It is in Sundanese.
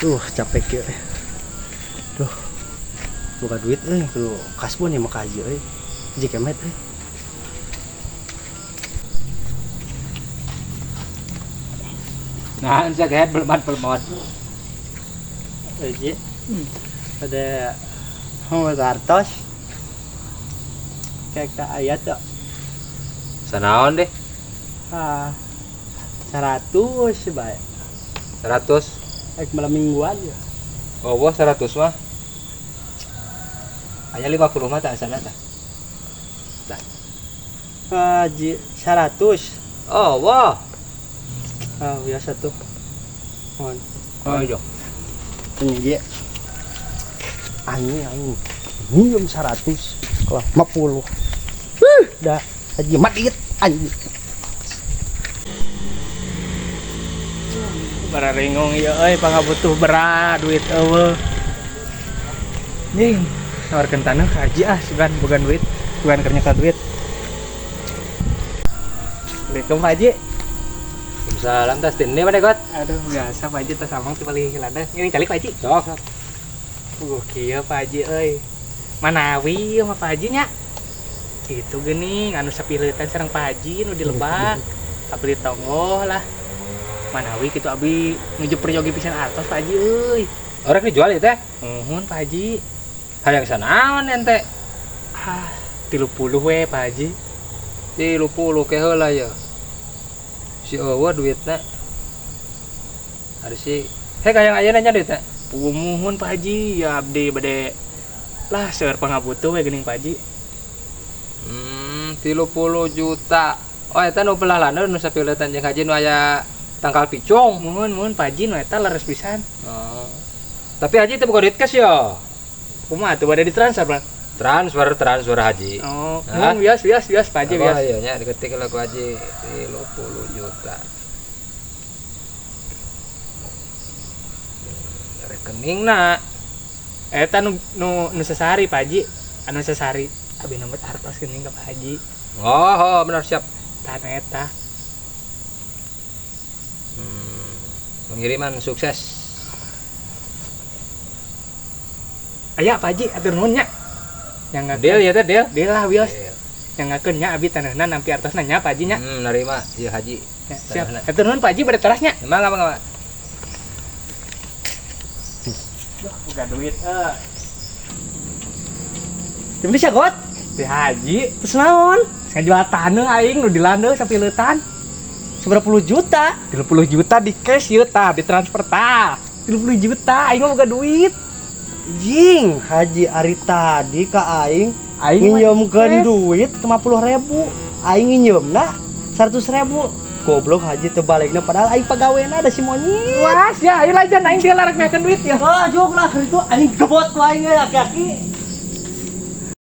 Tuh capek ya. Duh. Buka duit euy, kudu kasbon ya mah haji euy. Haji kemet euy. Nah, saya kayak belum. Haji. Ada mau artos. Kayak ka aya tuh. Sanaon deh? Ah. 100 bae. 100. Ek malam mingguan ya. Oh, wah 100 mah. Aya 50 mah tak sana tah. Tah. Haji 100. Oh, wah. Ah, biasa tuh. Mohon. Oh, iya. Ini dia. Anjing anjing. Minjem 100 kalau 50. Dah haji madit anjing. Bararingung ieu euy pangabutuh berat duit eueuh. Nying, nawarkeun taneuh ka haji ah sugan boga duit, sugan keur nyekel duit. Assalamualaikum Pak Haji. Waalaikumsalam tas tini mana kot? Aduh biasa Pak Haji tas amang ti paling hilada. Ini calik Pak Haji. Sok sok. Kieu Pak Haji euy. Manawi ieu mah Pak Haji nya. Kitu geuning anu sapileutan sareng Pak Haji nu di lebak. Abdi tonggoh lah. Manawi kitu abdi nuju peryogi pisan artos Pak Haji euy. Orang dijual ya teh? Muhun Pak Haji. Hayang sanaon ente? Ah, 30 we Pak Haji. 30 ke heula ya. Si eueuh duitna. Harus si hek hayang ayeuna nya duitna. Muhun Pak Haji, ya abdi bade lah seueur pangabutuh we geuning Pak Haji. 30 juta. Oh, eta nu belah laneur nu sapileutan jeung haji nu aya tangkal picung. Muhun muhun Pak Haji nu eta leres pisan. Oh. Tapi haji teu boga duit cash ya. Kumaha atuh bade ditransfer, Pak? Transfer haji. Oh, muhun bias bias bias Pak Haji bias. Oh, iya nya diketik lah ku haji 30 juta. Rekeningna eta nu nu, nu sesari Pak Haji, anu sesari abi nomor artos geuning ka Pak Haji. Oh, benar siap. Tah eta. Pengiriman sukses. Aya Pak Haji atur nuhun nya. Yang ngakeun. Deal ya teh deal. Deal lah wios. Yang ngakeun nya abi taneuhna nampi artosna nya Pak Haji nya. Narima ieu haji. Ya, siap. Atur nuhun Pak Haji bade teras nya. Mangga mangga. Duh, boga duit euy. Jeung bisa got? Si Haji Terus naon? ngajual taneuh aing nu di landeuh sapileutan. Seberapa puluh juta? 30 juta di cash ieu tah, ditransfer tah. 30 juta aing mah boga duit. Jing, Haji ari tadi ka aing Aing mah nginjeumkeun cash. duit 50.000. Aing nginjeumna 100.000. Goblok Haji teu balikna padahal aing pagawena ada si monyet. Wah, ya ayo lah jan aing dia larak meakeun duit ya. Ah, jog lah itu aing gebot ku aing aki-aki.